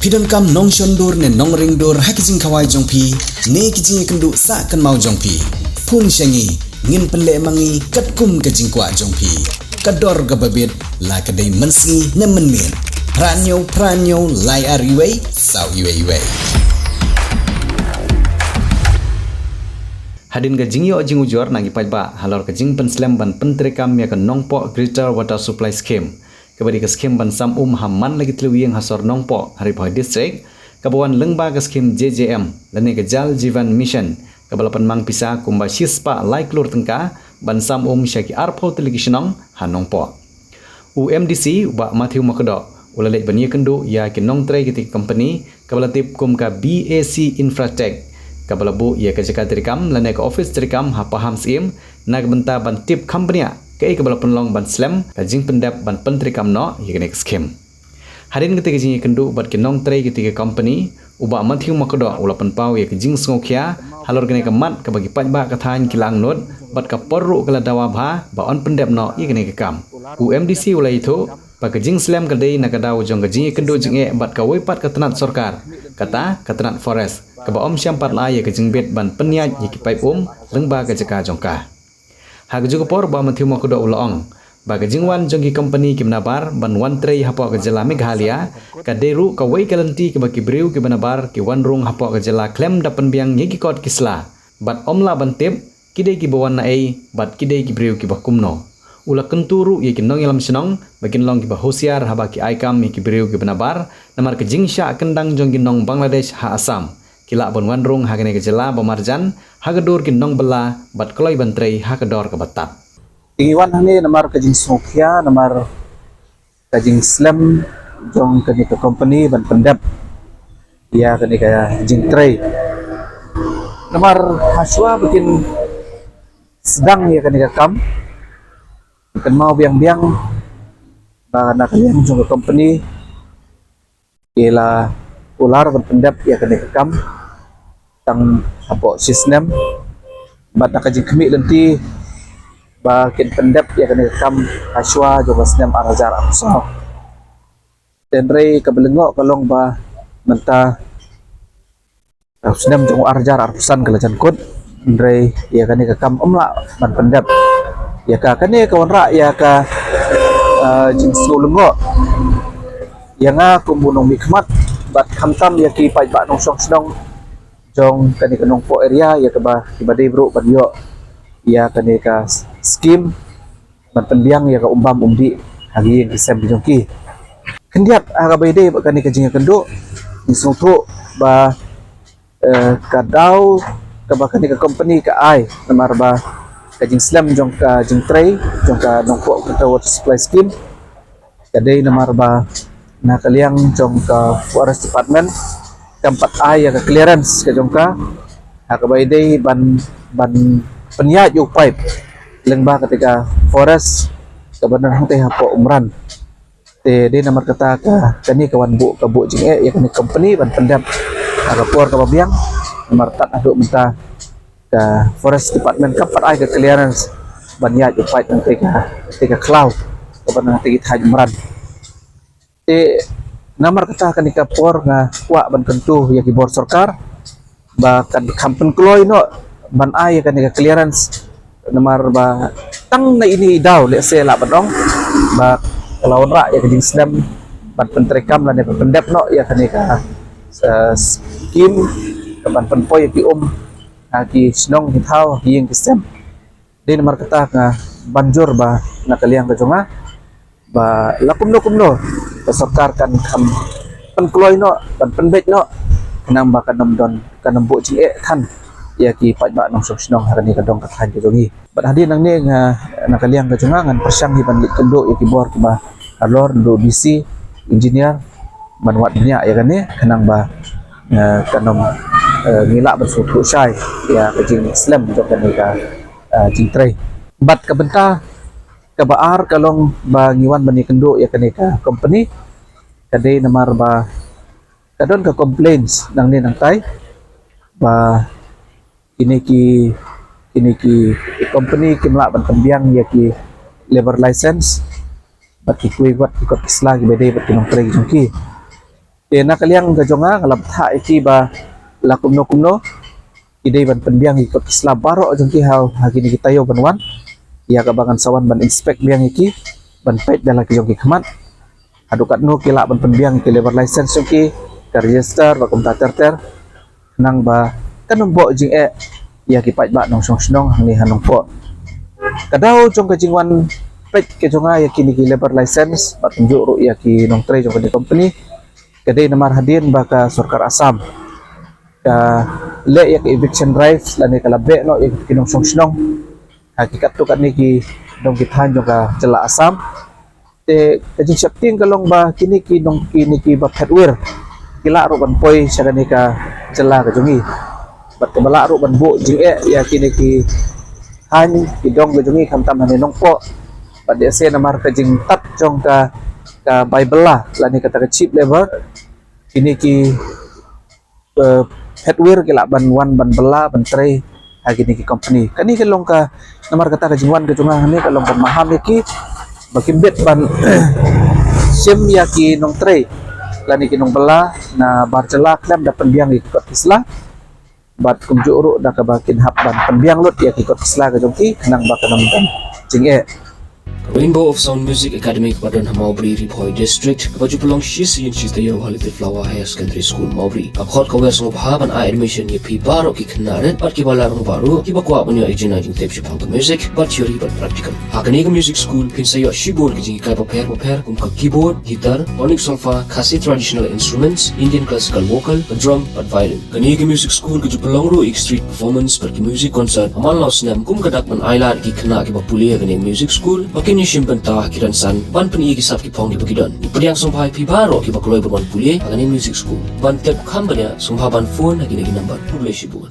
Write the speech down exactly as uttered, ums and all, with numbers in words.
Phi donkam nongshon dur ne nongring dur ha ki jingkhawai jong phi ne ki jingïakynduh sah kynmaw jong phi? Phone sha ngi, ngin pynleh ma ngi katkum ka jingkwah jong phi. Ka dor kaba bit, la ka dei mynsngi ne mynmiet. Phra hynñiew phra hynñiew lai ar wei saw wei wei. Hadien ka jingïoh jingujor na ki paidbah halor ka jingpynslem ban pyntreikam ïa ka Nongpoh Greater Water Supply Scheme, kaba dei ka skhim ban sam um ha man la ki tylli ïing ha sor Nongpoh ha Ri Bhoi District, kaba wan lyngba ka skhim J J M lane ka Jal Jeevan Mission, kaba la pynmang pisa kumba shispah lai klur tyngka ban sam um sha ki arphew tylli ki shnong ha Nongpoh. U M D C, u Bah Matthew Makdoh, u la leit ban ïakynduh ïa ki nongtrei kitei ki kompani, kaba la tip kum ka B A C Infratech, kaba la buh ïa ka jaka treikam lane ka office treikam ha Pahamsyiem, na ka bynta ban tip kham bniah kaei kaba la pynlong ban slem ka jingpyndep ban pyntreikam noh ïa kane ka skhim. Hadien katei ka jingïakynduh bad ki nongtrei kitei ki kompani, u Bah Matthew Makdoh u la pynpaw ïa ka jingsngewkhia halor kane ka mat kaba ki paidbah ka thaiñ ki la angnud, bad ka por ruh ka la dawa bha ba yn pyndep noh ïa kane ka kam. U M D C u la ïathuh ba ka jingslem ka dei na ka daw jong ka jingïakynduh jingeh bad kawei pat ka tnat sorkar, kata ka tnat Forest, kaba ym shym pat la ai ïa ka jingbit ban pynïaid ïa ki paip um lyngba ka jaka jong ka. Ha kajuh ka por, Bah Matthew Makdoh u la ong ba ka jingwan jong ki kompani kiba nabar ban wan trei hapoh ka jylla Meghalaya ka dei ruh kawei ka lynti kaba ki briew kiba nabar ki wan rung hapoh ka jylla khlem da pynbiang ïa ki kot ki sla, bad ym lah ban tip ki dei kiba wan naei bad ki dei ki briew kiba kumno. U la kyntu ruh ïa ki nongïalam shnong ba kin long kiba husiar haba ki ai kam ïa ki briew kiba nabar, namar ka jingshah kyndang jong ki nong Bangladesh ha Assam, ki lah ban wan rung ha kane ka jylla ba marjan ha ka dur ki nongbylla bad kloi ban trei ha ka dor kaba tad. Te ngi wan hangne namar ka jingsngewkhia, namar ka jingslem jong kane ka kompani ban pyndep ïa kane ka jingtrei. Namar hashwa ba kin sdang ïa kane ka kam, kynmaw biang biang ba na ka liang jong ka kompani ki la kular ban pyndep ïa kane ka kam tang hapoh shisnem, bad na ka jingkhmih lynti ba kin pyndep ïa kane ka kam hashwa jong ka snem ar hajar arphew saw. Hynrei kaba lyngngoh ka long ba mynta, uh, snem jong u ar hajar arphew san ka la jan kut, hynrei ïa kane ka kam ym lah ban pyndep ïa ka. Kane ka wanrah ïa ka, uh, jingsngew lyngngoh ïa nga kum u nongmihkhmat bad khamtam ïa ki paidbah nongshong shnong jong kane ka Nongpoh area, ïa kaba kiba dei ruh ban ïoh ïa kane ka skim ban pynbiang ïa ka umbam umdih ha ki ïing ki sem ki jong ki. Khyndiat ha kaba ïadei bad kane ka jingïakynduh, ngi sngewthuh ba, eh, ka daw kaba kane ka kompani ka ai namar ba ka jingslem jong ka jingtrei jong ka Nongpoh Greater Water Supply Scheme ka dei namar ba na ka liang jong ka Forest Department kam pat ai ïa ka clearance ka jong ka ha kaba ïadei ban, ban pynïaid ïa u paip lyngba katei ka forest kaba don hangtei hapoh Umran. Te dei namar kata ka, kane ka wan buh, ka buh jingeh ïa kane ka kompani ban pyndep ha ka por kaba biang, namar tad haduh mynta ka Forest Department kam pat ai ka clearance ban ïaid u paip hangtei ka, hangtei ka khlaw kaba don hangtei ki thaiñ Umran. Te namar kata kane ka por nga kwah ban kyntu ïa ki bor sorkar ba kan kham pynkloi noh ban ai ïa kane ka clearance, namar ba tang na ine i daw lehse lah ban ong ba ka la wanrah ïa ka jingslem ban pyntreikam lane ban pyndep noh ïa kane ka, eh, skim ka ban pynpoi ïa ki um ha ki shnong ki thaw, ha ki ïing ki sem. Dei namar kata nga ban jur ba na ka liang ka jong nga ba la kumno kumno ka sorkar kan kham pynkloi noh, kan pynbeit noh, khnang ba kan ym don, kan ym buh jingeh than ïa ki paidbah nongshong shnong ha kane ka dong ka thaiñ ka jong ngi. Bad hadien nangne nga, na ka liang ka jong nga ngan pyrshang hi ban leit kynduh ïa ki bor kiba halor, naduh D C, engineer, ban wad bniah ïa kane khnang ba, eh, kan ym, eh, ngi lah ban sngewthuh shai ïa ka jingslem jong kane ka, eh, jingtrei. Bad ka bynta kaba ar ka long ba ngi wan ban ïakynduh ïa kane ka company ka dei namar ba ka don ka complaints nangne nangtai ba kine ki, kine ki company kim lah ban pynbiang ïa ki labour license bad ki kuei wat ki kot ki sla kiba dei bad ki nongtrei ki jong ki. Te na ka liang ka jong nga, nga la bthah ïa ki ba la kumno kumno ki dei ban pynbiang ïa ki kot ki sla baroh jong ki ha, ha kine ki taïew ban wan, ïa kaba ngan sa wan ban inspect biang ïa ki, ban peit da la ki jong ki khmat haduh katno ki lah ban pynbiang ïa ki labour license jong ki, ka register bad kumta ter ter. Nang ba kan ym bok jingeh ïa ki paidbah nongshong shnong hangne ha Nongpoh. Ka daw jong ka jingwan peit ka jong nga ïa kine ki labour license bad kumjuh ruh ïa ki nongtrei jong kane ka company, ka dei namar hadien ba ka sorkar Assam ka leh ïa ka eviction drive lane ka la beh noh ïa ki nongshong shnong ha ki katto katne ki dong ki thaiñ jong ka jylla Assam. Te ka jingsheptieng ka long ba kine ki nong, kine ki ba phet wir ki lah ruh ban poi sha kane ka jylla ka jong ngi. Bad kaba lah ruh ban buh jingeh ïa kine ki thaiñ ki dong ka jong ngi khamtam hangne Nongpoh. Bad ïa se namar ka jingtat jong ka, ka bai bylla lane kata ka cheap labour, kine ki, eh, phet wir ki lah ban wan ban bylla ban trei ha kine ki company. Kane ka long ka, namar kata ka jingwan ka jong nga hangne ka long ban maham ïa ki ba kim bit ban shim ïa ki nongtrei lane ki nongbylla na bar jylla khlem da pynbiang ïa ki kot ki sla. Bad kumjuh ruh da kaba kin hap ban pynbiang lut ïa ki kot ki sla ka jong ki khnang ba kan ym don jingeh. Rainbow of Sound Music Academy kaba don ha Mawbri, Ri Bhoi District, kaba ju pynlong shi sien shi taïew ha Little Flower Higher Secondary School, Mawbri, ka khot ka wer sngewbha ban ai admission ïa phi baroh ki khynnah rit bad kiba la rangbah ruh, kiba kwah ban ïoh ïa ka jingtip shaphang ka music, bad theory bad practical. Ha kane ka music school phin sa ïoh shibun ki jinghikai bapher bapher kum ka keyboard, guitar, tonic solfa, Khasi traditional instruments, Indian classical vocal, ka drum bad violin. Kane ka music school ka ju pynlong ruh ïa ki street performance bad ki music concert ha man la u snem kum ka dak ban ailad ïa ki khynnah kiba pule ha kane ka music school ba kin ïashim bynta ha ki rynsan ban pyni ïa ki sap ki phong kiba ki don. Ngi pdiang sngewbha ïa phi baroh kiba kloi ban wan pule ha kane ka music school. Ban tip kham bniah sngewbha ban phone ha kine ki number. Khublei shibun.